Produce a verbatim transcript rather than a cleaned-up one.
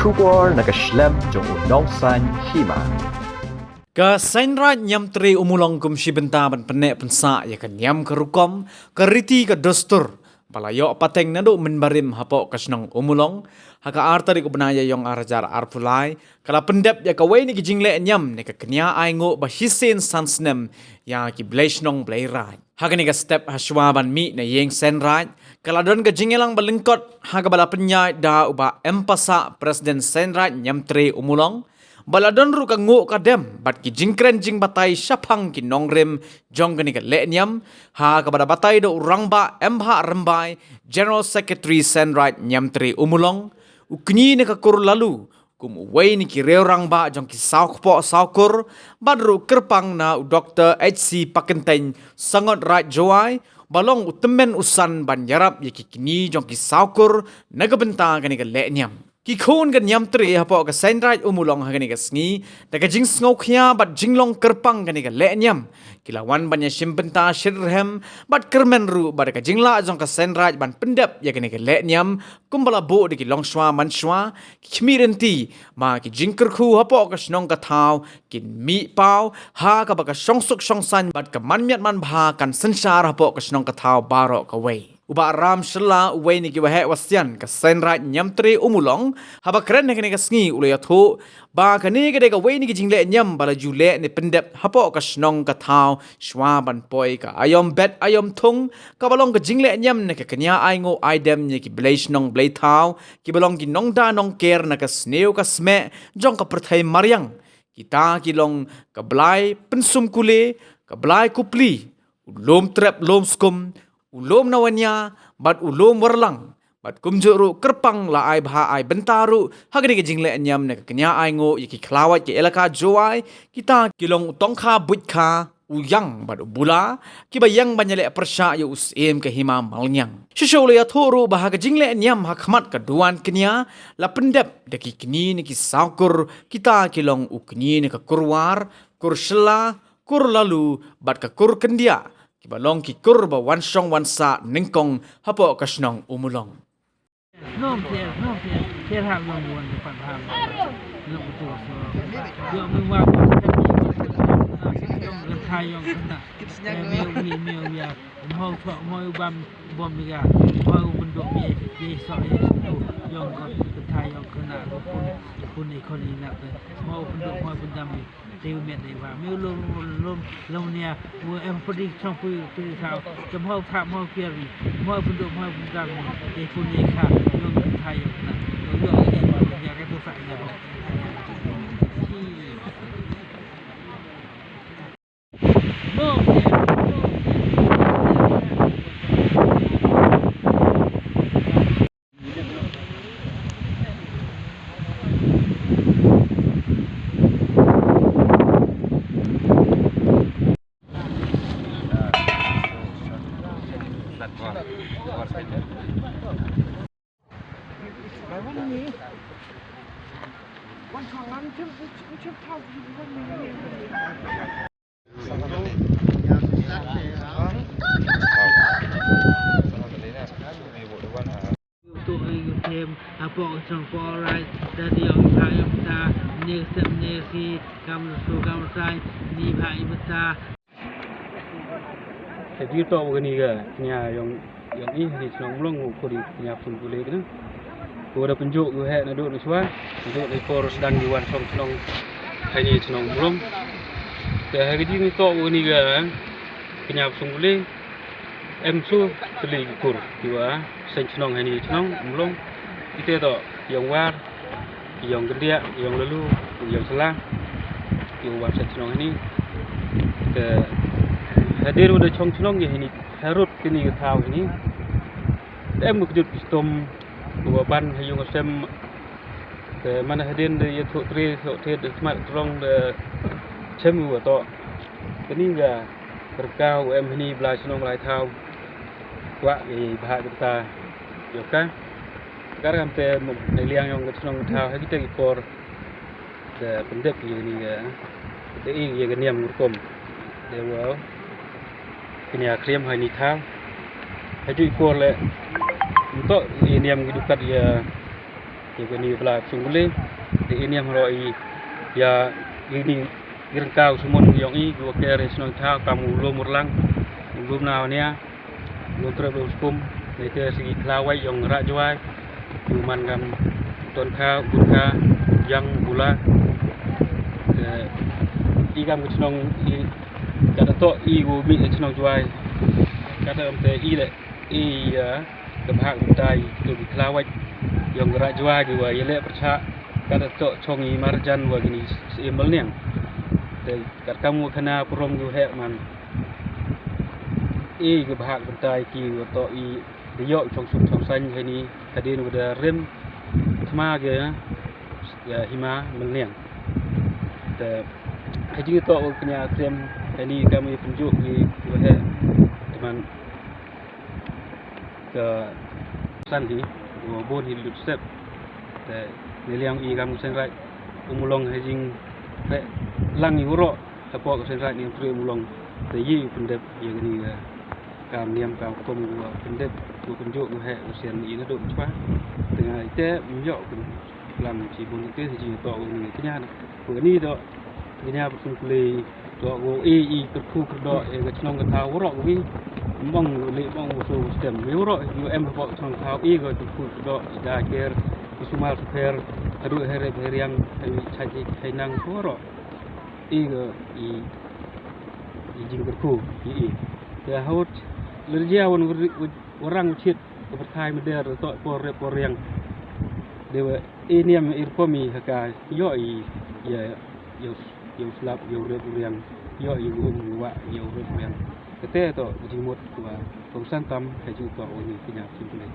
Khubor na ka shlem jong u nongsaiñ hima. Ka Seiñraij Niamtre Ummulong kum shi bynta ban pynneh pynsah ïa ka niam ka rukom, ka riti ka dustur ba la ïoh pateng naduh mynbarim hapoh ka shnong Ummulong, ha ka ar tarik u bnai Ïaïong ar hajar arphew lai, ka la pyndep ïa kawei na ki jingleh niam na ka kñia ainguh ba shisien san snem ïa ki blei shnong blei raij. Ha kane ka step hashwa ban mih na ïing Seiñraij, ka la don ka jingïalang ba lyngkot ha kaba la pynïaid da u Bah M Passah, President Seiñraij Niamtre Ummulong, ba la don ruh ka nguh ka dem bad ki jingkren jingbatai shaphang ki nongrim jong kane ka lehniam, ha kaba la batai da u Rangbah M Bhah Rymbai, General Secretary Seiñraij Niamtre Ummulong, u kñi na ka kur Lalu, kum uwei na ki riew rangbah jong ki saw kpoh saw kur, bad ruh kyrpang na u Doktor H C Pakyntein, Sangot Raij Jowai, ba long u tymmen u san ban ïarap ïa ki kñi jong ki saw kur na ka bynta kane ka lehniam. Ki khun ka Niamtre hapoh ka Seiñraij Ummulong ha kane ka sngi, da ka jingsngewkhia bad jinglong kyrpang kane ka lehniam, ki la wan ban ïashim bynta shitrhem bad kyrmen ruh ba da ka jinglah jong ka Seiñraij ban pyndep ïa kane ka lehniam, kumba la buh da ki longshuwa mansuwa, ki khmih rynti ba ki jingkyrkhu hapoh ka shnong ka thaw kin mih paw, ha kaba ka shongsuk shongsaiñ bad ka manmiat manbha kan synshar hapoh ka shnong ka thaw baroh kawei. U Bah Ram Shylla, uwei na ki waheh wasian ka Seiñraij Niamtre Ummulong, haba kren ha kane ka sngi u la ïathuh ba kane ka dei kawei na ki jingleh niam ba la ju leh ne pyndep hapoh ka shnong ka thaw shwa ban poi ka aïom bet aïom thung, kaba long ka jingleh niam na ka kñia ainguh aidem ïa ki blei shnong blei thaw, kiba long ki nongda nongker na ka sniew ka smeh jong ka pyrthei mariang. Kita ki long ka Blai Pynsum Kule, ka Blai Kupli, u Lum Trep Lum Skum, u Lum Nawanya, bad u Lum Warlang, bad kumjuh ruh kyrpang la ai bha ai bynta ruh ha kane ka jingleh niam na ka kñia ainguh ïa ki khlawait ka elaka Jowai, kita ki long u Tongkha Buitkha, u Ïang bad u Bula, kiba ïeng ban ïaleh pyrshah ïa u Syiem ka hima Malngiang. Shisha u la ïathuh ruh ba ha ka jingleh niam ha khmat ka duwan kñia, la pyndep da ki kñi na ki saw kur, kita ki long u kñi na ka kur War, kur Shylla, kur Lalu, bad ka kur Kyndiah, kiba long ki kur ba wan shong wan sah nyngkong hapoh ka shnong Ummulong. Nom tiar, nom tiar, tiar hap long wan dapat hap. Nom betul. Yo me wa ko. Yong kan thai yong kan. Me wi me wi ya. Mo ko mo bam bom ya. Mo bendok me ye so ye tu. Yong kan thai yong kan ko pun pun ni kon ni nak. Mo bendok mo bendam ni. Te u met dei ba me u lum lum lum nia u em pdi chong pui pdi thau. Te mhau thap mhau kiar ni mhau pynduh mhau pyndam ni te pun ye kha yong tha yong na. Yong yong ye ba ya ka tu sa nya ho. Tuk ing tem hapoh song porai da diong thai ta ne sem ne si kam su kam sai ni bha i bata. Te di to wa ni ga nya yong yong i ni song mlong u kuri nya pun kule kena. Ko da pynjuk u heh naduh nuswa, naduh ni por sedang di wan song song hai ni song mlong. Te hai ka jingto u ni ga kñia sung ule em su teli kur kiwa seng chnong hani chnong mlong. Ite to yong war yong gendia yong lalu yong selang yong wan seng chnong hani. Te hadir udah chong chnong ye hani harut kini thaw hani. Te em kejut pistom wa ban hayung sem. Te mana hadin de ye thok tri thok tri de smat trong de chem wa to. Kini ga kerka wa em hani bla chnong lai thaw. Wa ye bha kita yoka. Kar kam te ne liang yong chnong thaw ha kita ki por. De pendek ye ni ga de i ye ga niam ngurkom. De wa kini a kriam ha ni thaw. Ha ju i por le ntok ye niam ngi dukat ye Ïa kane ba la shong pule, te i niam haroh i, ïa, i ni, i ryngkaw sumon yong i, ki wa ker i shnong thaw, kam u lum urlang, u lum na nia, u lum trep u skum, ni te si khlawai yong Rah Jwai, u man kam, ton kha, bun kha, yang bula. Te, i kam ki shnong, i, kata to, i u mi i shnong Jwai, kata am te i le, i, ïa, ka bhak batai, tu ki khlawai, yong Rah Jwai ki wa, ïa le percha, kata to chong i marjan wa kini si malniang. Te, kat kam wa khana purom ki wa hek man. I ka bhak batai ki wa to i, de yok chong suk chong sain heni, kadin wa da rim, thma ki, ïa, hima malniang. Te, haji to wa kanya trem, heni kam i penjuk ki wa hek, teman, ka san hi, wa bun hi lut step. Te, ni liang i kam sen rai, u mulong ha jing, te, lang i uro, ha pok sen rai ni trui u mulong, te i u pendep, ïa kani ka, kam niam kam kom u pendep, u penjuk u hek, u sen i na duk chwa. Te ngai te, myok, lang chi bun te, ha jing to u ni kanya, u ni to, kanya, pun kuli, to, u i, i, kyrkhu kyrdoh, i, ka chnong ka thaw, u rok, u i, mbong, u li, mbong, u su, u stem, u rok, u em, pok chnong thaw, i, ka kyrkhu kyrdoh, i, da ker, i, sumal, super, haduh, herep, heriang, i, chai, i, chai nang, u rok, i, ka, i, i, jing kyrkhu, i, i. Ya, haut, lerjia, wan, wan, warang, u chit, ka perthai, meder, to, por, rep, por, riang. Dewa, i, niam, i, rukom, i, haka, yo, i, ya, yo, yo, slap, yo, rep, riang. Yo, i, um, wa, yo, rep, riang. Kate, to, jingmut, wa, kongsan tam, ha ju, to, uni, kinya, simple.